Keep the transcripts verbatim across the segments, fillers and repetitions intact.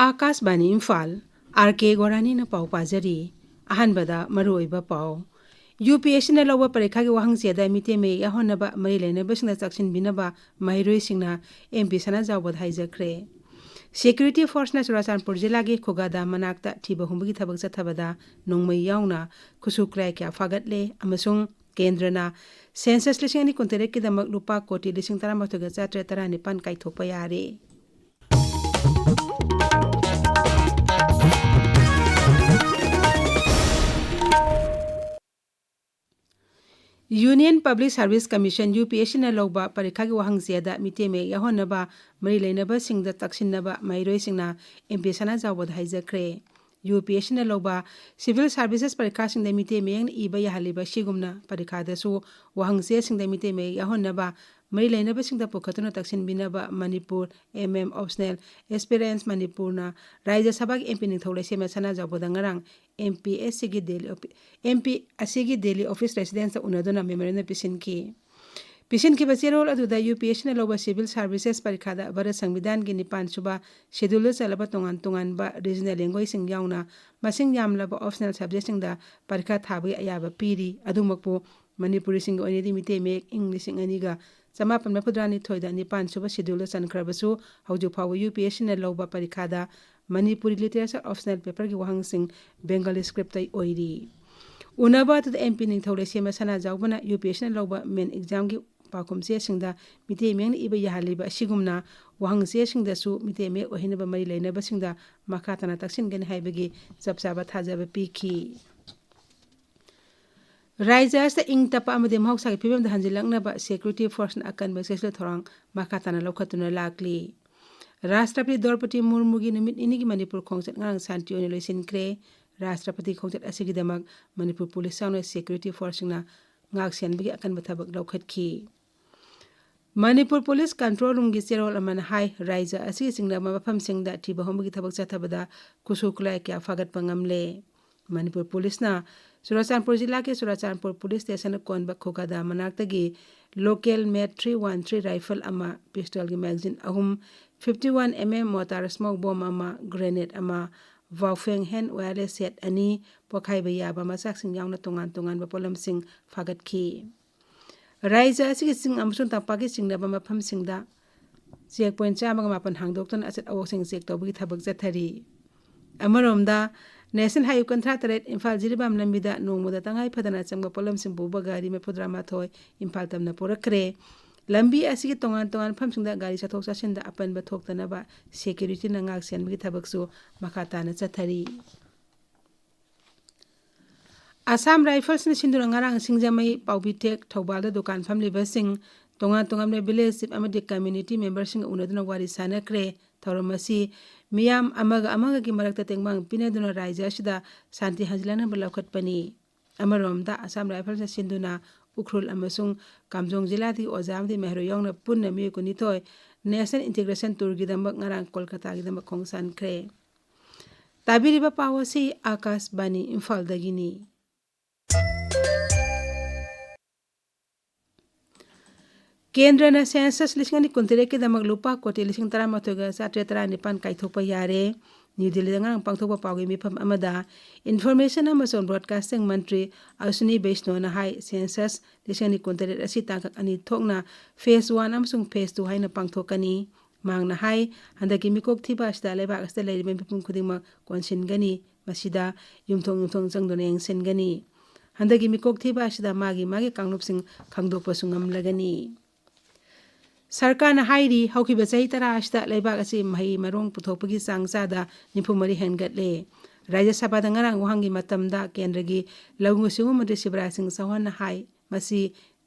ꯑꯥꯀꯥꯁꯕꯥꯅꯤ Imphal, R ꯀꯦ ꯒꯣꯔꯥꯅꯤꯅ ꯄꯥꯎ ꯄꯥꯖꯔꯤ꯫ ꯑꯍꯥꯟꯕꯗ ꯃꯔꯨꯑꯣꯏꯕ ꯄꯥꯎ꯫ ꯌꯨ ꯄꯤ ꯑꯦꯁ ꯁꯤꯅ ꯂꯧꯕ ꯄꯔꯤꯈꯥꯒꯤ ꯋꯥꯍꯪꯆꯦꯗ ꯃꯤꯇꯩ ꯃꯌꯦꯛ ꯌꯥꯎꯍꯟꯅꯕ ꯃꯔꯤ ꯂꯩꯅꯕꯁꯤꯡꯗ ꯆꯥꯛꯁꯤꯟꯕꯤꯅꯕ ꯃꯍꯩꯔꯣꯏꯁꯤꯡꯅ ꯑꯦꯝ ꯄꯤ ꯁꯅꯥꯖꯥꯎꯕꯗ ꯍꯥꯏꯖꯈ꯭ꯔꯦ꯫ ꯁꯦꯀ꯭ꯌꯨꯔꯤꯇꯤ ꯐꯣꯔꯁꯅ ꯆꯨꯔꯥꯆꯥꯟꯄꯨꯔ ꯖꯤꯂꯥꯒꯤ ꯈꯨꯒꯥꯗꯥ ꯃꯅꯥꯛꯇ ꯊꯤꯕ ꯍꯨꯝꯕꯒꯤ ꯊꯕꯛ ꯆꯠꯊꯕꯗ ꯅꯣꯡꯃꯩ ꯌꯥꯎꯅ ꯈꯨꯠꯁꯨ ꯈꯨꯠꯂꯥꯏ ꯀꯌꯥ ꯐꯥꯒꯠꯂꯦ ꯑꯃꯁꯨꯡ ꯀꯦꯟꯗ꯭ꯔꯅ ꯁꯦꯟꯁꯁ ꯂꯤꯁꯤꯡ ꯑꯅꯤ ꯀꯨꯟꯇꯔꯦꯠꯀꯤꯗꯃꯛ ꯂꯨꯄꯥ ꯀꯣꯇꯤ ꯂꯤꯁꯤꯡ ꯇꯔꯥꯃꯥꯊꯣꯏꯒ ꯆꯥꯇ꯭ꯔꯦꯠ ꯇꯔꯥꯅꯤꯄꯥꯟ ꯀꯥꯏꯊꯣꯛꯄ ꯌꯥꯔꯦ꯫ Union Public Service Commission, U P S ꯁꯤꯅ ꯂꯧꯕ ꯄꯔꯤꯈꯥꯒꯤ ꯋꯥꯍꯪꯆꯦꯗ ꯃꯤꯇꯩ ꯃꯌꯦꯛ ꯌꯥꯎꯍꯟꯅꯕ ꯃꯔꯤ ꯂꯩꯅꯕꯁꯤꯡꯗ ꯇꯛꯁꯤꯟꯅꯕ ꯃꯍꯩꯔꯣꯏꯁꯤꯡꯅ M P ꯁꯅꯥꯖꯥꯎꯕꯗ ꯍꯥꯏꯖꯈ꯭ꯔꯦ꯫ U P S ꯁꯤꯅ ꯂꯧꯕ ꯁꯤꯚꯤꯜ ꯁꯥꯔꯚꯤꯁꯦꯁ ꯄꯔꯤꯈꯥꯁꯤꯡꯗ ꯃꯤꯇꯩ ꯃꯌꯦꯛꯅ ꯏꯕ ꯌꯥꯍꯜꯂꯤꯕ ꯑꯁꯤꯒꯨꯝꯅ ꯄꯔꯤꯈꯥꯗꯁꯨ ꯋꯥꯍꯪꯆꯦꯁꯤꯡꯗ ꯃꯤꯇꯩ ꯃꯌꯦꯛ ꯌꯥꯎꯍꯟꯅꯕ ꯃꯔꯤ ꯂꯩꯅꯕꯁꯤꯡꯗ ꯄꯨꯈꯠꯇꯨꯅ ꯇꯛꯁꯤꯟꯕꯤꯅꯕ Manipur M M optional aspirants ꯃꯅꯤꯄꯨꯔꯅ ꯔꯥꯖ꯭ꯌ ꯁꯚꯥꯒꯤ ꯑꯦꯝ ꯄꯤ ꯅꯤꯡꯊꯧ ꯂꯩꯁꯦꯝꯕ ꯁꯅꯥꯖꯥꯎꯕꯗ ꯉꯔꯥꯡ ꯑꯦꯝ ꯄꯤ ꯑꯦꯁ ꯁꯤꯒꯤ ꯗꯦꯜꯂꯤ ꯑꯣꯐꯤ-, ꯑꯦꯝ ꯄꯤ ꯑꯁꯤꯒꯤ ꯗꯦꯜꯂꯤ ꯑꯣꯐꯤꯁ ꯔꯦꯁꯤꯗꯦꯟꯁꯇ ꯎꯅꯗꯨꯅ ꯃꯦꯃꯣꯔꯦꯟꯗꯝ ꯄꯤꯁꯤꯟꯈꯤ꯫ ꯄꯤꯁꯤꯟꯈꯤꯕ ꯆꯦꯔꯣꯜ ꯑꯗꯨꯗ ꯌꯨ ꯄꯤ ꯑꯦꯁ ꯁꯤꯅ ꯂꯧꯕ ꯁꯤꯚꯤꯜ ꯁꯥꯔꯚꯤꯁꯦꯁ ꯄꯔꯤꯈꯥꯗ ꯚꯥꯔꯠ ꯁꯪꯕꯤꯙꯥꯟꯒꯤ ꯅꯤꯄꯥꯟ ꯁꯨꯕ ꯁꯦꯗꯨꯜꯗ ꯆꯜꯂꯕ ꯇꯣꯉꯥꯟ ꯇꯣꯉꯥꯟꯕ ꯔꯤꯖꯅꯦꯜ ꯂꯦꯡꯒ꯭ꯋꯦꯖꯁꯤꯡ ꯌꯥꯎꯅ ꯃꯁꯤꯡ ꯌꯥꯝꯂꯕ ꯑꯣꯞꯁꯅꯦꯜ ꯁꯕꯖꯦꯛꯁꯤꯡꯗ ꯄꯔꯤꯈꯥ ꯊꯥꯕꯒꯤ ꯑꯌꯥꯕ ꯄꯤꯔꯤ꯫ ꯑꯗꯨꯃꯛꯄꯨ ꯃꯅꯤꯄꯨꯔꯤꯁꯤꯡꯒꯤ ꯑꯣꯏꯅꯗꯤ ꯃꯤꯇꯩ ꯃꯌꯦꯛ ꯏꯪ ꯂꯤꯁꯤꯡ ꯑꯅꯤꯒ ꯆꯃꯥꯄꯟ ꯃꯔꯤꯐꯨꯇꯔꯥꯅꯤꯊꯣꯏꯗ ꯅꯤꯄꯥꯟ ꯁꯨꯕ ꯁꯦꯗꯨꯜꯗ ꯆꯟꯈ꯭ꯔꯕꯁꯨ ꯍꯧꯖꯤꯛ ꯐꯥꯎꯕ ꯌꯨ ꯄꯤ ꯑꯦꯁ ꯁꯤꯅ ꯂꯧꯕ ꯄꯔꯤꯈꯥꯗ ꯃꯅꯤꯄꯨꯔꯤ ꯂꯤꯇꯔꯦꯆꯔ ꯑꯣꯞꯁꯅꯦꯜ ꯄꯦꯄꯔꯒꯤ ꯋꯥꯍꯪꯁꯤꯡ ꯕꯦꯡꯒꯥꯂꯤ ꯁ꯭ꯀ꯭ꯔꯤꯞꯇ ꯑꯣꯏꯔꯤ꯫ ꯎꯅꯕ ꯑꯗꯨꯗ ꯑꯦꯝ ꯄꯤ ꯅꯤꯡꯊꯧ ꯂꯩꯁꯦꯝꯕ ꯁꯅꯥꯖꯥꯎꯕꯅ ꯌꯨ ꯄꯤ ꯑꯦꯁ ꯁꯤꯅ ꯂꯧꯕ ꯃꯦꯟ ꯑꯦꯛꯖꯥꯝꯒꯤ ꯄꯥꯎꯈꯨꯝ ꯆꯦꯁꯤꯡꯗ ꯃꯤꯇꯩ ꯃꯌꯦꯛꯅ ꯏꯕ ꯌꯥꯍꯜꯂꯤꯕ ꯑꯁꯤꯒꯨꯝꯅ ꯋꯥꯍꯪ ꯆꯦꯁꯤꯡꯗꯁꯨ ꯃꯤꯇꯩ ꯃꯌꯦꯛ ꯑꯣꯏꯍꯟꯅꯕ ꯃꯔꯤ ꯂꯩꯅꯕꯁꯤꯡꯗ ꯃꯈꯥ ꯇꯥꯅ ꯇꯛꯁꯤꯟꯒꯅꯤ ꯍꯥꯏꯕꯒꯤ ꯆꯞ ꯆꯥꯕ ꯊꯥꯖꯕ ꯄꯤꯈꯤ꯫ ꯔꯥꯖ꯭ꯌ ꯑꯁꯤꯗ ꯏꯪ ꯇꯞꯄ ꯑꯃꯗꯤ ꯃꯍꯧꯁꯥꯒꯤ ꯐꯤꯕꯝꯗ ꯍꯟꯖꯤꯜꯂꯛꯅꯕ ꯁꯦꯀ꯭ꯌꯨꯔꯤꯇꯤ ꯐꯣꯔꯁꯅ ꯑꯀꯟꯕ ꯆꯦꯛꯁꯤꯜ ꯊꯧꯔꯥꯡ ꯃꯈꯥ ꯇꯥꯅ ꯂꯧꯈꯠꯇꯨꯅ ꯂꯥꯛꯂꯤ꯫ ꯔꯥꯁꯇ꯭ꯔꯄꯇꯤ ꯗ꯭ꯔꯧꯄꯗꯤ ꯃꯨꯔꯃꯨꯒꯤ ꯅꯨꯃꯤꯠ ꯅꯤꯅꯤꯒꯤ ꯃꯅꯤꯄꯨꯔ ꯈꯣꯡꯆꯠ ꯉꯔꯥꯡ ꯁꯥꯟꯇꯤ ꯑꯣꯏꯅ ꯂꯣꯏꯁꯤꯟꯈ꯭ꯔꯦ꯫ ꯔꯥꯁꯇ꯭ꯔꯄꯇꯤ ꯈꯣꯡꯆꯠ ꯑꯁꯤꯒꯤꯗꯃꯛ ꯃꯅꯤꯄꯨꯔ ꯄꯨꯂꯤꯁ ꯌꯥꯎꯅ ꯁꯦꯀ꯭ꯌꯨꯔꯤꯇꯤ ꯐꯣꯔꯁꯁꯤꯡꯅ ꯉꯥꯛ ꯁꯦꯟꯕꯒꯤ ꯑꯀꯟꯕ ꯊꯕꯛ ꯂꯧꯈꯠꯈꯤ꯫ ꯃꯅꯤꯄꯨꯔ ꯄꯨꯂꯤꯁ ꯀꯟꯇ꯭ꯔꯣꯜ ꯔꯨꯝꯒꯤ ꯆꯦꯔꯣꯜ ꯑꯃꯅ ꯍꯥꯏ, ꯔꯥꯖ꯭ꯌ ꯑꯁꯤꯒꯤ ꯆꯤꯡꯂꯕ ꯃꯐꯝꯁꯤꯡꯗ ꯊꯤꯕ ꯍꯨꯝꯕꯒꯤ ꯊꯕꯛ ꯆꯠꯊꯕꯗ ꯈꯨꯠꯁꯨ ꯈꯨꯠꯂꯥꯏ ꯀꯌꯥ ꯐꯥꯒꯠꯄ ꯉꯝꯂꯦ꯫ ꯃꯅꯤꯄꯨꯔ ꯄꯨꯂꯤꯁꯅ ꯆꯨꯔꯥꯆꯥꯟꯄꯨꯔ ꯖꯤꯂꯥꯒꯤ ꯆꯨꯔꯥꯆꯥꯟꯄꯨꯔ ꯄꯨꯂꯤꯁ ꯁ꯭ꯇꯦꯁꯟ ꯀꯣꯟꯕ ꯈꯨꯒꯥꯗꯥ ꯃꯅꯥꯛꯇꯒꯤ local made three one three rifle ꯑꯃ, ꯄꯤꯁꯇꯣꯜꯒꯤ ꯃꯦꯒꯥꯖꯤꯟ ꯑꯍꯨꯝ, fifty one M M mortar smoke bomb ꯑꯃ, ꯒ꯭ꯔꯦꯅꯦꯗ ꯑꯃ, ꯕꯥꯎꯐꯦꯡ ꯍꯦꯟ ꯋꯥꯌꯔꯂꯦꯁ ꯁꯦꯠ ꯑꯅꯤ, ꯄꯣꯈꯥꯏꯕ ꯌꯥꯕ ꯃꯆꯥꯛꯁꯤꯡ ꯌꯥꯎꯅ ꯇꯣꯉꯥꯟ ꯇꯣꯉꯥꯟꯕ ꯄꯣꯠꯂꯝꯁꯤꯡ ꯐꯥꯒꯠꯈꯤ꯫ ꯔꯥꯖ꯭ꯌ ꯑꯁꯤꯒꯤ ꯆꯤꯡ ꯑꯃꯁꯨꯡ ꯇꯝꯄꯥꯛꯀꯤ ꯆꯤꯡꯅꯕ ꯃꯐꯝꯁꯤꯡꯗ ꯆꯦꯛ ꯄꯣꯏꯟ ꯆꯥꯝꯃꯒ ꯃꯥꯄꯟ ꯍꯥꯡꯗꯣꯛꯇꯨꯅ ꯑꯆꯠ ꯑꯋꯣꯛꯁꯤꯡ ꯆꯦꯛ ꯇꯧꯕꯒꯤ ꯊꯕꯛ ꯆꯠꯊꯔꯤ꯫ ꯑꯃꯔꯣꯝꯗ, ꯅꯦꯁꯅꯦꯜ ꯍꯥꯏꯋꯦ ꯀꯨꯟꯊ꯭ꯔꯥ ꯇꯔꯦꯠ ꯏꯝꯐꯥꯜ ꯖꯤꯔꯤꯕꯥꯝ ꯂꯝꯕꯤꯗ ꯅꯣꯡꯃꯗ ꯇꯉꯥꯏ ꯐꯗꯅ ꯆꯪꯕ ꯄꯣꯠꯂꯝꯁꯤꯡ ꯄꯨꯕ ꯒꯥꯔꯤ ꯃꯔꯤꯐꯨꯇꯔꯥ ꯃꯥꯊꯣꯏ ꯏꯝꯐꯥꯜ ꯇꯝꯅ ꯄꯨꯔꯛꯈ꯭ꯔꯦ꯫ ꯂꯝꯕꯤ ꯑꯁꯤꯒꯤ ꯇꯣꯉꯥꯟ ꯇꯣꯉꯥꯟꯕ ꯃꯐꯝꯁꯤꯡꯗ ꯒꯥꯔꯤ ꯆꯠꯊꯣꯛ ꯆꯠꯁꯤꯟꯗ ꯑꯄꯟꯕ ꯊꯣꯛꯇꯅꯕ ꯁꯦꯀ꯭ꯌꯨꯔꯤꯇꯤꯅ ꯉꯥꯛ ꯁꯦꯟꯕꯒꯤ ꯊꯕꯛꯁꯨ ꯃꯈꯥ ꯇꯥꯅ ꯆꯠꯊꯔꯤ꯫ ꯑꯁꯥꯝ ꯔꯥꯏꯐꯜꯁꯅ ꯁꯤꯟꯗꯨꯅ ꯉꯔꯥꯡ ꯁꯤꯡꯖꯃꯩ, ꯄꯥꯎꯕꯤꯊꯦꯛ, ꯊꯧꯕꯥꯜꯗ ꯗꯨꯀꯥꯟ ꯐꯝꯂꯤꯕꯁꯤꯡ, ꯇꯣꯉꯥꯟ ꯇꯣꯉꯥꯟꯕ ꯚꯤꯂꯦꯖ ꯆꯤꯐ ꯑꯃꯗꯤ ꯀꯝꯃ꯭ꯌꯨꯅꯤꯇꯤ ꯃꯦꯝꯕꯔꯁꯤꯡꯒ ꯎꯅꯗꯨꯅ ꯋꯥꯔꯤ ꯁꯥꯟꯅꯈ꯭ꯔꯦ꯫ ꯊꯧꯔꯝ ꯑꯁꯤ ꯃꯤꯌꯥꯝ ꯑꯃꯒ ꯑꯃꯒꯒꯤ ꯃꯔꯛꯇ ꯇꯦꯡꯕꯥꯡ ꯄꯤꯅꯗꯨꯅ ꯔꯥꯖ꯭ꯌ ꯑꯁꯤꯗ ꯁꯥꯟꯇꯤ ꯍꯟꯖꯤꯜꯂꯛꯅꯕ ꯂꯧꯈꯠꯄꯅꯤ꯫ ꯑꯃꯔꯣꯝꯗ, ꯑꯁꯥꯝ ꯔꯥꯏꯐꯜꯁꯅ ꯁꯤꯟꯗꯨꯅ ꯎꯈ꯭ꯔꯨꯜ ꯑꯃꯁꯨꯡ ꯀꯥꯝꯖꯣꯡ ꯖꯤꯂꯥꯗꯒꯤ ꯑꯣꯖꯥ ꯑꯃꯗꯤ ꯃꯍꯩꯔꯣꯏ ꯌꯥꯎꯅ ꯄꯨꯟꯅ ꯃꯤꯑꯣꯏ ꯀꯨꯟꯅꯤꯊꯣꯏ ꯅꯦꯁꯅꯦꯜ ꯏꯟꯇꯤꯒ꯭ꯔꯦꯁꯟ ꯇꯨꯔꯒꯤꯗꯃꯛ ꯉꯔꯥꯡ ꯀꯣꯜꯀꯇꯥꯒꯤꯗꯃꯛ ꯈꯣꯡꯁꯥꯟꯈ꯭ꯔꯦ꯫ ꯇꯥꯕꯤꯔꯤꯕ ꯄꯥꯎ ꯑꯁꯤ ꯑꯥꯀꯥꯁꯕꯥꯅꯤ ꯏꯝꯐꯥꯜꯗꯒꯤꯅꯤ꯫ ꯀꯦꯟꯗ꯭ꯔꯅ ꯁꯦꯟꯁꯁ ꯂꯤꯁꯤꯡ ꯑꯅꯤ ꯀꯨꯟꯇꯔꯦꯠꯀꯤꯗꯃꯛ ꯂꯨꯄꯥ ꯀꯣꯇꯤ ꯂꯤꯁꯤꯡ ꯇꯔꯥꯃꯥꯊꯣꯏꯒ ꯆꯥꯇ꯭ꯔꯦꯠ ꯇꯔꯥꯅꯤꯄꯥꯟ ꯀꯥꯏꯊꯣꯛꯄ ꯌꯥꯔꯦ꯫ ꯅ꯭ꯌꯨ ꯗꯤꯜꯂꯤꯗ ꯉꯔꯥꯡ ꯄꯥꯡꯊꯣꯛꯄ ꯄꯥꯎꯒꯤ ꯃꯤꯐꯝ ꯑꯃꯗ ꯏꯟꯐꯣꯔꯃꯦꯁꯟ ꯑꯃꯁꯨꯡ ꯕ꯭ꯔꯣꯗꯀꯥꯁꯇꯤꯡ ꯃꯟꯇ꯭ꯔꯤ ꯑꯁ꯭ꯋꯤꯅꯤ ꯕꯩꯁꯅꯣꯅ ꯍꯥꯏ, ꯁꯦꯟꯁꯁ ꯂꯤꯁꯤꯡ ꯑꯅꯤ ꯀꯨꯟꯇꯔꯦꯠ ꯑꯁꯤ ꯇꯥꯡꯀꯛ ꯑꯅꯤ ꯊꯣꯛꯅ ꯐꯦꯖ ꯋꯥꯟ ꯑꯃꯁꯨꯡ ꯐꯦꯖ ꯇꯨ ꯍꯥꯏꯅ ꯄꯥꯡꯊꯣꯛꯀꯅꯤ꯫ ꯃꯍꯥꯛꯅ ꯍꯥꯏ, ꯍꯟꯗꯛꯀꯤ ꯃꯤꯀꯣꯛ ꯊꯤꯕ ꯑꯁꯤꯗ ꯂꯩꯕꯥꯛ ꯑꯁꯤꯗ ꯂꯩꯔꯤꯕ ꯃꯤꯄꯨꯝ ꯈꯨꯗꯤꯡꯃꯛ ꯀꯣꯟꯁꯤꯟꯒꯅꯤ꯫ ꯃꯁꯤꯗ ꯌꯨꯝꯊꯣꯡ ꯌꯨꯝꯊꯣꯡ ꯆꯪꯗꯨꯅ ꯌꯦꯡꯁꯤꯟꯒꯅꯤ꯫ ꯍꯟꯗꯛꯀꯤ ꯃꯤꯀꯣꯛ ꯊꯤꯕ ꯑꯁꯤꯗ ꯃꯥꯒꯤ ꯃꯥꯒꯤ ꯀꯥꯡꯂꯨꯞꯁꯤꯡ ꯈꯪꯗꯣꯛꯄꯁꯨ ꯉꯝꯂꯒꯅꯤ꯫ ꯁꯔꯀꯥꯔꯅ ꯍꯥꯏꯔꯤ, ꯍꯧꯈꯤꯕ ꯆꯍꯤ ꯇꯔꯥ ꯑꯁꯤꯗ ꯂꯩꯕꯥꯛ ꯑꯁꯤ ꯃꯍꯩ ꯃꯔꯣꯡ ꯄꯨꯊꯣꯛꯄꯒꯤ ꯆꯥꯡ ꯆꯥꯗ ꯅꯤꯐꯨ ꯃꯔꯤ ꯍꯦꯟꯒꯠꯂꯦ꯫ ꯔꯥꯖ꯭ꯌ ꯁꯚꯥꯗ ꯉꯔꯥꯡ ꯋꯥꯍꯪꯒꯤ ꯃꯇꯝꯗ ꯀꯦꯟꯗ꯭ꯔꯒꯤ ꯂꯧꯎ ꯁꯤꯡꯎ ꯃꯟꯇ꯭ꯔꯤ ꯁꯤꯕꯔꯥꯖ ꯁꯤꯡ ꯆꯧꯍꯥꯟꯅ ꯍꯥꯏ, ꯃꯁꯤ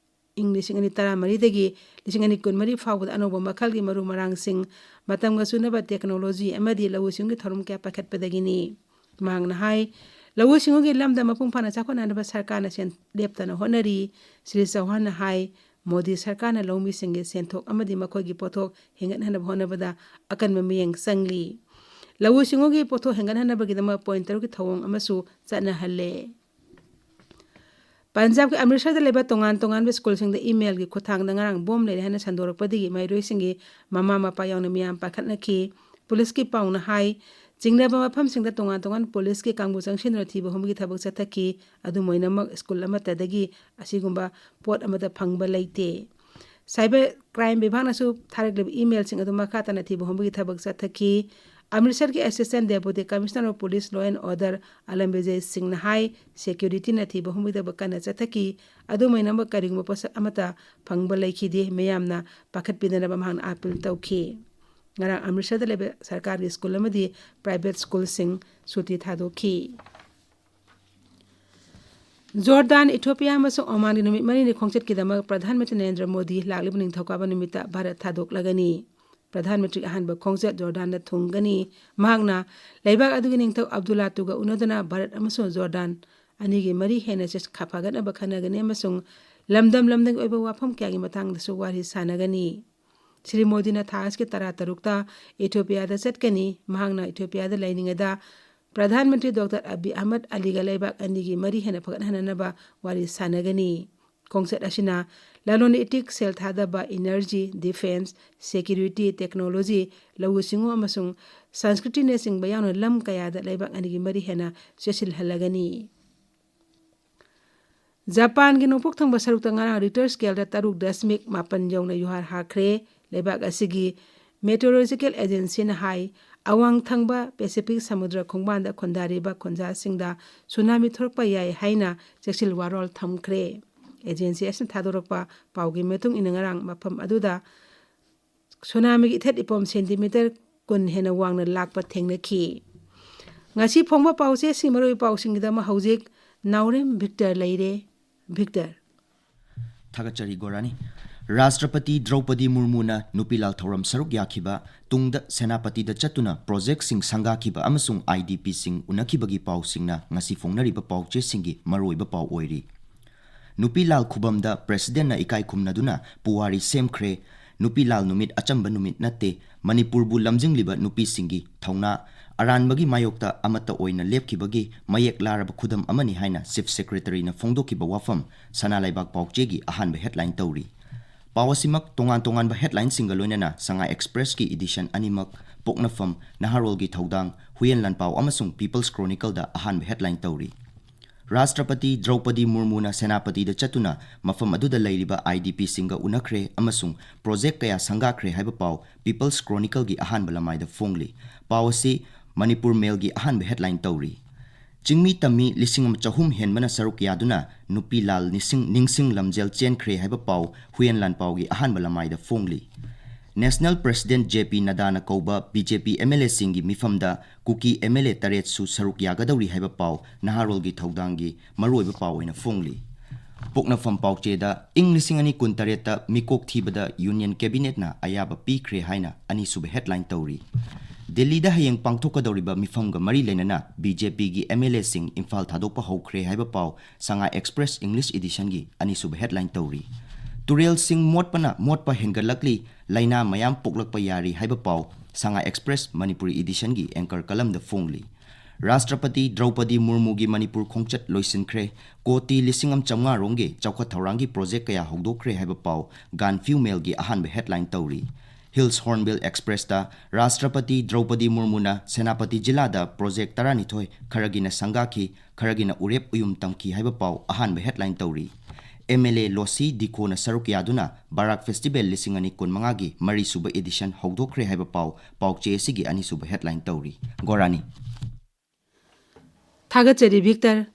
ꯏꯪ ꯂꯤꯁꯤꯡ ꯑꯅꯤ ꯇꯔꯥꯃꯔꯤꯗꯒꯤ ꯂꯤꯁꯤꯡ ꯑꯅꯤ ꯀꯨꯟꯃꯔꯤ ꯐꯥꯎꯕꯗ ꯑꯅꯧꯕ ꯃꯈꯜꯒꯤ ꯃꯔꯨ ꯃꯔꯥꯡꯁꯤꯡ, ꯃꯇꯝꯒ ꯆꯨꯅꯕ ꯇꯦꯛꯅꯣꯂꯣꯖꯤ ꯑꯃꯗꯤ ꯂꯧꯎ ꯁꯤꯡꯎꯒꯤ ꯊꯧꯔꯝ ꯀꯌꯥ ꯄꯥꯏꯈꯠꯄꯗꯒꯤꯅꯤ꯫ ꯃꯍꯥꯛꯅ ꯍꯥꯏ, ꯂꯧꯎ ꯁꯤꯡꯎꯒꯤ ꯂꯝꯗ ꯃꯄꯨꯡ ꯐꯥꯅ ꯆꯥꯎꯈꯠꯅꯅꯕ ꯁꯔꯀꯥꯔꯅ ꯁꯦꯟ ꯂꯦꯞꯇꯅ ꯍꯣꯠꯅꯔꯤ꯫ ꯁ꯭ꯔꯤ ꯆꯧꯍꯥꯟꯅ ꯍꯥꯏ, ꯃꯣꯗꯤ ꯁꯔꯀꯥꯔꯅ ꯂꯧꯃꯤꯁꯤꯡꯒꯤ ꯁꯦꯟꯊꯣꯛ ꯑꯃꯗꯤ ꯃꯈꯣꯏꯒꯤ ꯄꯣꯠꯊꯣꯛ ꯍꯦꯟꯒꯠꯍꯟꯅꯕ ꯍꯣꯠꯅꯕꯗ ꯑꯀꯟꯕ ꯃꯤꯠꯌꯦꯡ ꯆꯪꯂꯤ꯫ ꯂꯧꯎ ꯁꯤꯡꯎꯒꯤ ꯄꯣꯠꯊꯣꯛ ꯍꯦꯟꯒꯠꯍꯟꯅꯕꯒꯤꯗꯃꯛ ꯄꯣꯏꯟꯠ ꯇꯔꯨꯛꯀꯤ ꯊꯧꯑꯣꯡ ꯑꯃꯁꯨ ꯆꯠꯅꯍꯜꯂꯦ꯫ ꯄꯟꯖꯥꯕꯀꯤ ꯑꯃ꯭ꯔꯤꯠꯁꯔꯗ ꯂꯩꯕ ꯇꯣꯉꯥꯟ ꯇꯣꯉꯥꯟꯕ ꯁ꯭ꯀꯨꯜꯁꯤꯡꯗ ꯏꯃꯦꯜꯒꯤ ꯈꯨꯠꯊꯥꯡꯗ ꯉꯔꯥꯡ ꯕꯣꯝ ꯂꯩꯔꯦ ꯍꯥꯏꯅ ꯁꯟꯗꯣꯔꯛꯄꯗꯒꯤ ꯃꯍꯩꯔꯣꯏꯁꯤꯡꯒꯤ ꯃꯃꯥ ꯃꯄꯥ ꯌꯥꯎꯅ ꯃꯤꯌꯥꯝ ꯄꯥꯈꯠꯅꯈꯤ꯫ ꯄꯨꯂꯤꯁꯀꯤ ꯄꯥꯎꯅ ꯍꯥꯏ, ꯆꯤꯡꯅꯕ ꯃꯐꯝꯁꯤꯡꯗ ꯇꯣꯉꯥꯟ ꯇꯣꯉꯥꯟꯕ ꯄꯨꯂꯤꯁꯀꯤ ꯀꯥꯡꯕꯨ ꯆꯪꯁꯤꯟꯗꯨꯅ ꯊꯤꯕ ꯍꯨꯝꯕꯒꯤ ꯊꯕꯛ ꯆꯠꯊꯈꯤ꯫ ꯑꯗꯨꯝ ꯑꯣꯏꯅꯃꯛ, ꯁ꯭ꯀꯨꯜ ꯑꯃꯠꯇꯗꯒꯤ ꯑꯁꯤꯒꯨꯝꯕ ꯄꯣꯠ ꯑꯃꯠꯇ ꯐꯪꯕ ꯂꯩꯇꯦ꯫ ꯁꯥꯏꯕꯔ ꯀ꯭ꯔꯥꯏꯝ ꯕꯤꯚꯥꯒꯅꯁꯨ ꯊꯥꯔꯛꯂꯤꯕ ꯏꯃꯦꯜꯁꯤꯡ ꯑꯗꯨ ꯃꯈꯥ ꯇꯥꯅ ꯊꯤꯕ ꯍꯨꯝꯕꯒꯤ ꯊꯕꯛ ꯆꯠꯊꯈꯤ꯫ ꯑꯃ꯭ꯔꯤꯠꯁꯔꯒꯤ Assistant Deputy Commissioner of Police Law and Order Alam Bijay ꯁꯤꯡꯅ ꯍꯥꯏ, ꯁꯦꯀ꯭ꯌꯨꯔꯤꯇꯤꯅ ꯊꯤꯕ ꯍꯨꯝꯕꯒꯤ ꯊꯕꯛ ꯀꯟꯅ ꯆꯠꯊꯈꯤ꯫ ꯑꯗꯨꯝ ꯑꯣꯏꯅꯃꯛ, ꯀꯔꯤꯒꯨꯝꯕ ꯄꯣꯠꯁꯛ ꯑꯃꯠꯇ ꯐꯪꯕ ꯂꯩꯈꯤꯗꯦ꯫ ꯃꯤꯌꯥꯝꯅ ꯄꯥꯈꯠꯄꯤꯗꯅꯕ ꯃꯍꯥꯛꯅ ꯑꯥꯄꯤꯜ ꯇꯧꯈꯤ꯫ ꯉꯔꯥꯡ ꯑꯃ꯭ꯔꯤꯠꯁꯔꯗ ꯂꯩꯕ ꯁꯔꯀꯥꯔꯒꯤ ꯁ꯭ꯀꯨꯜ ꯑꯃꯗꯤ ꯄ꯭ꯔꯥꯏꯚꯦꯠ ꯁ꯭ꯀꯨꯜꯁꯤꯡ ꯁꯨꯇꯤ ꯊꯥꯗꯣꯛꯈꯤ꯫ ꯖꯣꯔꯗꯥꯟ, ꯏꯊꯤꯑꯣꯄꯤꯌꯥ ꯑꯃꯁꯨꯡ ꯑꯣꯃꯥꯟꯒꯤ ꯅꯨꯃꯤꯠ ꯃꯔꯤꯅꯤ ꯈꯣꯡꯆꯠꯀꯤꯗꯃꯛ ꯄ꯭ꯔꯙꯥꯟ ꯃꯟꯇ꯭ꯔꯤ ꯅꯔꯦꯟꯗ꯭ꯔ ꯃꯣꯗꯤ ꯂꯥꯛꯂꯤꯕ ꯅꯤꯡꯊꯧꯀꯥꯕ ꯅꯨꯃꯤꯠꯇ ꯚꯥꯔꯠ ꯊꯥꯗꯣꯛꯂꯒꯅꯤ꯫ ꯄ꯭ꯔꯙꯥꯟ ꯃꯟꯇ꯭ꯔꯤꯒꯤ ꯑꯍꯥꯟꯕ ꯈꯣꯡꯆꯠ ꯖꯣꯔꯗꯥꯟꯗ ꯊꯨꯡꯒꯅꯤ꯫ ꯃꯍꯥꯛꯅ ꯂꯩꯕꯥꯛ ꯑꯗꯨꯒꯤ ꯅꯤꯡꯊꯧ ꯑꯕꯗꯨꯜꯂꯥ ꯇꯨꯒ ꯎꯅꯗꯨꯅ ꯚꯥꯔꯠ ꯑꯃꯁꯨꯡ ꯖꯣꯔꯗꯥꯟ ꯑꯅꯤꯒꯤ ꯃꯔꯤ ꯍꯦꯟꯅ ꯆꯦꯠ-, ꯈ-, ꯐꯒꯠꯅꯕ ꯈꯟꯅꯒꯅꯤ ꯑꯃꯁꯨꯡ ꯂꯝꯗꯝ ꯂꯝꯗꯝꯒꯤ ꯑꯣꯏꯕ ꯋꯥꯐꯝ ꯀꯌꯥꯒꯤ ꯃꯇꯥꯡꯗꯁꯨ ꯋꯥꯔꯤ ꯁꯥꯟꯅꯒꯅꯤ꯫ ꯁ꯭ꯔꯤ ꯃꯣꯗꯤꯅ ꯊꯥ ꯑꯁꯤꯒꯤ ꯇꯔꯥꯇꯔꯨꯛꯇ ꯏꯊꯤꯑꯣꯄꯤꯌꯥꯗ ꯆꯠꯀꯅꯤ꯫ ꯃꯍꯥꯛꯅ ꯏꯊꯤꯑꯣꯄꯤꯌꯥꯗ ꯂꯩꯔꯤꯉꯩꯗ ꯄ꯭ꯔꯙꯥꯟ ꯃꯟꯇ꯭ꯔꯤ ꯗꯣꯛꯇꯔ ꯑꯕꯤ ꯑꯍꯃꯗ ꯑꯂꯤꯒ ꯂꯩꯕꯥꯛ ꯑꯅꯤꯒꯤ ꯃꯔꯤ ꯍꯦꯟꯅ ꯐꯒꯠꯍꯟꯅꯅꯕ ꯋꯥꯔꯤ ꯁꯥꯟꯅꯒꯅꯤ꯫ ꯈꯣꯡꯆꯠ ꯑꯁꯤꯅ ꯂꯂꯣꯟ ꯏꯇꯤꯛ, ꯁꯦꯜ ꯊꯥꯗꯕ, energy, defence, security, technology, ꯂꯧꯎ ꯁꯤꯡꯎ ꯑꯃꯁꯨꯡ ꯁꯪꯁꯀ꯭ꯔꯤꯇꯤꯅꯆꯤꯡꯕ ꯌꯥꯎꯅ ꯂꯝ ꯀꯌꯥꯗ ꯂꯩꯕꯥꯛ ꯑꯅꯤꯒꯤ ꯃꯔꯤ ꯍꯦꯟꯅ ꯆꯦꯠꯁꯤꯜꯍꯜꯂꯒꯅꯤ꯫ ꯖꯄꯥꯟꯒꯤ ꯅꯣꯡꯄꯣꯛ ꯊꯪꯕ ꯁꯔꯨꯛꯇ ꯉꯔꯥꯡ ꯔꯤꯛꯇꯔ ꯁ꯭ꯀꯦꯜꯗ ꯇꯔꯨꯛ ꯗꯁꯃꯤꯛ ꯃꯥꯄꯟ ꯌꯧꯅ ꯌꯨꯍꯥꯔ ꯍꯥꯈ꯭ꯔꯦ꯫ ꯂꯩꯕꯥꯛ ꯑꯁꯤꯒꯤ Meteorological Agencyꯅ ꯍꯥꯏ, ꯑꯋꯥꯡ ꯊꯪꯕ ꯄꯦꯁꯤꯐꯤꯛ ꯁꯃꯨꯗ꯭ꯔ ꯈꯣꯡꯕꯥꯟꯗ ꯈꯨꯟꯗꯥꯔꯤꯕ ꯈꯨꯟꯖꯥꯁꯤꯡꯗ ꯁꯨꯅꯥꯃꯤ ꯊꯣꯔꯛꯄ ꯌꯥꯏ ꯍꯥꯏꯅ ꯆꯦꯛꯁꯤꯜ ꯋꯥꯔꯣꯜ ꯊꯝꯈ꯭ꯔꯦ꯫ Agency ꯑꯁꯤꯅ ꯊꯥꯗꯣꯔꯛꯄ ꯄꯥꯎꯒꯤ ꯃꯇꯨꯡ ꯏꯟꯅ, ꯉꯔꯥꯡ ꯃꯐꯝ ꯑꯗꯨꯗ ꯁꯨꯅꯥꯃꯤꯒꯤ ꯏꯊꯠ ꯏꯄꯣꯝ ꯁꯦꯟꯇꯤꯃꯤꯇꯔ ꯀꯨꯟ ꯍꯦꯟꯅ ꯋꯥꯡꯅ ꯂꯥꯛꯄ ꯊꯦꯡꯅꯈꯤ꯫ ꯉꯁꯤ ꯐꯣꯡꯕ ꯄꯥꯎꯆꯦꯁꯤꯡ, ꯃꯔꯨꯑꯣꯏꯕ ꯄꯥꯎꯁꯤꯡꯒꯤꯗꯃꯛ ꯍꯧꯖꯤꯛ ꯅꯥꯎꯔꯦꯝ ꯚꯤꯛꯇꯔ ꯂꯩꯔꯦ꯫ ꯚꯤꯛꯇꯔ꯫ ꯊꯥꯒꯠꯆꯔꯤ ꯒꯣꯔꯥꯅꯤ꯫ ꯔꯥꯁꯇ꯭ꯔꯄꯇꯤ ꯗ꯭ꯔꯧꯄꯗꯤ ꯃꯨꯔꯃꯨꯅ ꯅꯨꯄꯤ ꯂꯥꯜ ꯊꯧꯔꯝ ꯁꯔꯨꯛ ꯌꯥꯈꯤꯕ, ꯇꯨꯡꯗ ꯁꯦꯅꯥꯄꯇꯤꯗ ꯆꯠꯇꯨꯅ ꯄ꯭ꯔꯣꯖꯦꯛꯁꯤꯡ ꯁꯪꯒꯥꯈꯤꯕ ꯑꯃꯁꯨꯡ IDPꯁꯤꯡ ꯎꯅꯈꯤꯕꯒꯤ ꯄꯥꯎꯁꯤꯡꯅ ꯉꯁꯤ ꯐꯣꯡꯅꯔꯤꯕ ꯄꯥꯎꯆꯦꯁꯤꯡꯒꯤ ꯃꯔꯨꯑꯣꯏꯕ ꯄꯥꯎ ꯑꯣꯏꯔꯤ꯫ ꯅꯨꯄꯤ ꯂꯥꯜ ꯈꯨꯕꯝꯗ ꯄ꯭ꯔꯦꯁꯤꯗꯦꯟꯠꯅ ꯏꯀꯥꯏ ꯈꯨꯝꯅꯗꯨꯅ ꯄꯨꯋꯥꯔꯤ ꯁꯦꯝꯈ꯭ꯔꯦ꯫ ꯅꯨꯄꯤ ꯂꯥꯜ ꯅꯨꯃꯤꯠ ꯑꯆꯝꯕ ꯅꯨꯃꯤꯠ ꯅꯠꯇꯦ꯫ ꯃꯅꯤꯄꯨꯔꯕꯨ ꯂꯝꯖꯤꯡꯂꯤꯕ ꯅꯨꯄꯤꯁꯤꯡꯒꯤ ꯊꯧꯅꯥ, ꯑꯔꯥꯟꯕꯒꯤ ꯃꯥꯌꯣꯛꯇ ꯑꯃꯠꯇ ꯑꯣꯏꯅ ꯂꯦꯞꯈꯤꯕꯒꯤ ꯃꯌꯦꯛ ꯂꯥꯔꯕ ꯈꯨꯗꯝ ꯑꯃꯅꯤ ꯍꯥꯏꯅ Chief Secretary ꯅ ꯐꯣꯡꯗꯣꯛꯈꯤꯕ ꯋꯥꯐꯝ ꯁꯅꯥ ꯂꯩꯕꯥꯛ ꯄꯥꯎꯆꯦꯒꯤ ꯑꯍꯥꯟꯕ headline ꯇꯧꯔꯤ꯫ ꯄꯥꯎ ꯑꯁꯤꯃꯛ ꯇꯣꯉꯥꯟ ꯇꯣꯉꯥꯟꯕ headline ꯁꯤꯡꯒ ꯂꯣꯏꯅꯅ ꯁꯉꯥꯏ Express ꯀꯤ edition ꯑꯅꯤꯃꯛ, ꯄꯣꯛꯅꯐꯝ, ꯅꯍꯥꯔꯣꯜꯒꯤ ꯊꯧꯗꯥꯡ, ꯍꯨꯏꯌꯦꯟ ꯂꯥꯟꯄꯥꯎ ꯑꯃꯁꯨꯡ People's Chronicle ꯗ ꯑꯍꯥꯟꯕ headline ꯇꯧꯔꯤ꯫ ꯔꯥꯁꯇ꯭ꯔꯄꯇꯤ ꯗ꯭ꯔꯧꯄꯗꯤ ꯃꯨꯔꯃꯨꯅ ꯁꯦꯅꯥꯄꯇꯤꯗ ꯆꯠꯇꯨꯅ ꯃꯐꯝ ꯑꯗꯨꯗ ꯂꯩꯔꯤꯕ IDP ꯁꯤꯡꯒ ꯎꯅꯈ꯭ꯔꯦ ꯑꯃꯁꯨꯡ project ꯀꯌꯥ ꯁꯪꯒꯥꯈ꯭ꯔꯦ ꯍꯥꯏꯕ ꯄꯥꯎ People's Chronicle ꯒꯤ ꯑꯍꯥꯟꯕ ꯂꯃꯥꯏꯗ ꯐꯣꯡꯂꯤ꯫ ꯄꯥꯎ ꯑꯁꯤ ꯃꯅꯤꯄꯨꯔ Mail ꯒꯤ ꯑꯍꯥꯟꯕ headline ꯇꯧꯔꯤ꯫ ꯆꯤꯡꯃꯤ ꯇꯝꯃꯤ ꯂꯤꯁꯤꯡ ꯑꯃ ꯆꯍꯨꯝ ꯍꯦꯟꯕꯅ ꯁꯔꯨꯛ ꯌꯥꯗꯨꯅ ꯅꯨꯄꯤ ꯂꯥꯜ ꯅꯤꯡꯁꯤꯡ, ꯅꯤꯡꯁꯤꯡ ꯂꯝꯖꯦꯜ ꯆꯦꯟꯈ꯭ꯔꯦ ꯍꯥꯏꯕ ꯄꯥꯎ ꯍꯨꯏꯌꯦꯟ ꯂꯥꯟꯄꯥꯎꯒꯤ ꯑꯍꯥꯟꯕ ꯂꯃꯥꯏꯗ ꯐꯣꯡꯂꯤ꯫ National President J P ꯅꯗꯥꯅ ꯀꯧꯕ BJP MLA ꯁꯤꯡꯒꯤ ꯃꯤꯐꯝꯗ ꯀꯨꯀꯤ MLA ꯇꯔꯦꯠꯁꯨ ꯁꯔꯨꯛ ꯌꯥꯒꯗꯧꯔꯤ ꯍꯥꯏꯕ ꯄꯥꯎ ꯅꯍꯥꯔꯣꯜꯒꯤ ꯊꯧꯗꯥꯡꯒꯤ ꯃꯔꯨꯑꯣꯏꯕ ꯄꯥꯎ ꯑꯣꯏꯅ ꯐꯣꯡꯂꯤ꯫ ꯄꯣꯛꯅꯐꯝ ꯄꯥꯎꯆꯦꯗ ꯏꯪ ꯂꯤꯁꯤꯡ ꯑꯅꯤ ꯀꯨꯟꯇꯔꯦꯠꯇ ꯃꯤꯀꯣꯛ ꯊꯤꯕꯗ Union Cabinet ꯅ ꯑꯌꯥꯕ ꯄꯤꯈ꯭ꯔꯦ ꯍꯥꯏꯅ ꯑꯅꯤꯁꯨꯕ headline ꯇꯧꯔꯤ꯫ ꯗꯤꯜꯂꯤꯗ ꯍꯌꯦꯡ ꯄꯥꯡꯊꯣꯛꯀꯗꯧꯔꯤꯕ ꯃꯤꯐꯝꯒ ꯃꯔꯤ ꯂꯩꯅꯅ BJP ꯒꯤ MLA ꯁꯤꯡ ꯏꯝꯐꯥꯜ ꯊꯥꯗꯣꯛꯄ ꯍꯧꯈ꯭ꯔꯦ ꯍꯥꯏꯕ ꯄꯥꯎ ꯁꯉꯥꯏ Express English edition ꯒꯤ ꯑꯅꯤꯁꯨꯕ headline ꯇꯧꯔꯤ꯫ ꯇꯨꯔꯦꯜꯁꯤꯡ ꯃꯣꯠꯄꯅ ꯃꯣꯠꯄ ꯍꯦꯟꯒꯠꯂꯛꯂꯤ, ꯂꯥꯏꯅꯥ ꯃꯌꯥꯝ ꯄꯣꯛꯂꯛꯄ ꯌꯥꯔꯤ ꯍꯥꯏꯕ ꯄꯥꯎ ꯁꯉꯥꯏ Express ꯃꯅꯤꯄꯨꯔꯤ edition ꯒꯤ anchor column ꯗ ꯐꯣꯡꯂꯤ꯫ ꯔꯥꯁꯇ꯭ꯔꯄꯇꯤ ꯗ꯭ꯔꯧꯄꯗꯤ ꯃꯨꯔꯃꯨꯒꯤ ꯃꯅꯤꯄꯨꯔ ꯈꯣꯡꯆꯠ ꯂꯣꯏꯁꯤꯟꯈ꯭ꯔꯦ꯫ ꯀꯣꯇꯤ ꯂꯤꯁꯤꯡ ꯑꯃ ꯆꯥꯝꯃꯉꯥ ꯔꯣꯝꯒꯤ ꯆꯥꯎꯈꯠ ꯊꯧꯔꯥꯡꯒꯤ project ꯀꯌꯥ ꯍꯧꯗꯣꯛꯈ꯭ꯔꯦ ꯍꯥꯏꯕ ꯄꯥꯎ Gaanphiu Mail ꯒꯤ ꯑꯍꯥꯟꯕ headline ꯇꯧꯔꯤ꯫ Hills Hornbill Express ꯇ ꯔꯥꯁꯇ꯭ꯔꯄꯇꯤ ꯗ꯭ꯔꯧꯄꯗꯤ ꯃꯨꯔꯃꯨꯅ ꯁꯦꯅꯥꯄꯇꯤ ꯖꯤꯂꯥꯗ project ꯇꯔꯥꯅꯤꯊꯣꯏ, ꯈꯔꯒꯤꯅ ꯁꯪꯒꯥꯈꯤ, ꯈꯔꯒꯤꯅ ꯎꯔꯦꯞ ꯎꯌꯨꯝ ꯇꯝꯈꯤ ꯍꯥꯏꯕ ꯄꯥꯎ ꯑꯍꯥꯟꯕ headline ꯇꯧꯔꯤ꯫ MLA ꯂꯣꯁꯤ ꯗꯤꯈꯣꯅ ꯁꯔꯨꯛ ꯌꯥꯗꯨꯅ ꯕꯔꯥꯛ Festival ꯂꯤꯁꯤꯡ ꯑꯅꯤ ꯀꯨꯟꯃꯉꯥꯒꯤ ꯃꯔꯤꯁꯨꯕ edition ꯍꯧꯗꯣꯛꯈ꯭ꯔꯦ ꯍꯥꯏꯕ ꯄꯥꯎ ꯄꯥꯎꯆꯦ ꯑꯁꯤꯒꯤ ꯑꯅꯤꯁꯨꯕ headline ꯇꯧꯔꯤ꯫ ꯒꯣꯔꯥꯅꯤ꯫ ꯊꯥꯒꯠꯆꯔꯤ ꯚꯤꯛꯇꯔ꯫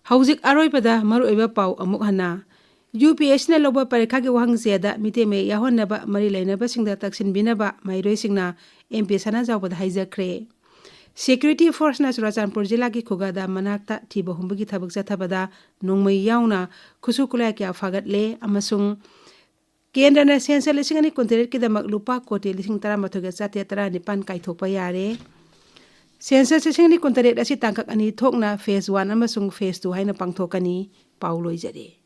ꯍꯧꯖꯤꯛ ꯑꯔꯣꯏꯕꯗ ꯃꯔꯨꯑꯣꯏꯕ ꯄꯥꯎ ꯑꯃꯨꯛ ꯍꯟꯅ꯫ UPSC ꯅ ꯂꯧꯕ ꯄꯔꯤꯈꯥꯒꯤ ꯋꯥꯍꯪ ꯆꯦꯗ ꯃꯤꯇꯩ ꯃꯌꯦꯛ ꯌꯥꯎꯍꯟꯅꯕ ꯃꯔꯤ ꯂꯩꯅꯕꯁꯤꯡꯗ ꯇꯛꯁꯤꯟꯕꯤꯅꯕ ꯃꯍꯩꯔꯣꯏꯁꯤꯡꯅ MP ꯁꯅꯥꯖꯥꯎꯕꯗ ꯍꯥꯏꯖꯈ꯭ꯔꯦ꯫ Security Force ꯅ ꯆꯨꯔꯥꯆꯥꯟꯄꯨꯔ ꯖꯤꯂꯥꯒꯤ ꯈꯨꯒꯥꯗꯥꯝ ꯃꯅꯥꯛꯇ ꯊꯤꯕ ꯍꯨꯝꯕꯒꯤ ꯊꯕꯛ ꯆꯠꯊꯕꯗ ꯅꯣꯡꯃꯩ ꯌꯥꯎꯅ ꯈꯨꯠꯁꯨ ꯈꯨꯠꯂꯥꯏ ꯀꯌꯥ ꯐꯥꯒꯠꯂꯦ ꯑꯃꯁꯨꯡ ꯀꯦꯟꯗ꯭ꯔꯅ ꯁꯦꯟꯁꯁ ꯂꯤꯁꯤꯡ ꯑꯅꯤ ꯀꯨꯟꯇꯔꯦꯠꯀꯤꯗꯃꯛ ꯂꯨꯄꯥ ꯀꯣꯇꯤ ꯂꯤꯁꯤꯡ ꯇꯔꯥꯃꯥꯊꯣꯏꯒ ꯆꯥꯇ꯭ꯔꯦꯠ ꯇꯔꯥꯅꯤꯄꯥꯟ ꯀꯥꯏꯊꯣꯛꯄ ꯌꯥꯔꯦ꯫ ꯁꯦꯟꯁꯁ ꯂꯤꯁꯤꯡ ꯑꯅꯤ ꯀꯨꯟꯇꯔꯦꯠ ꯑꯁꯤ ꯇꯥꯡꯀꯛ ꯑꯅꯤ ꯊꯣꯛꯅ phase one ꯑꯃꯁꯨꯡ phase two ꯍꯥꯏꯅ ꯄꯥꯡꯊꯣꯛꯀꯅꯤ꯫ ꯄꯥꯎ ꯂꯣꯏꯖꯔꯦ꯫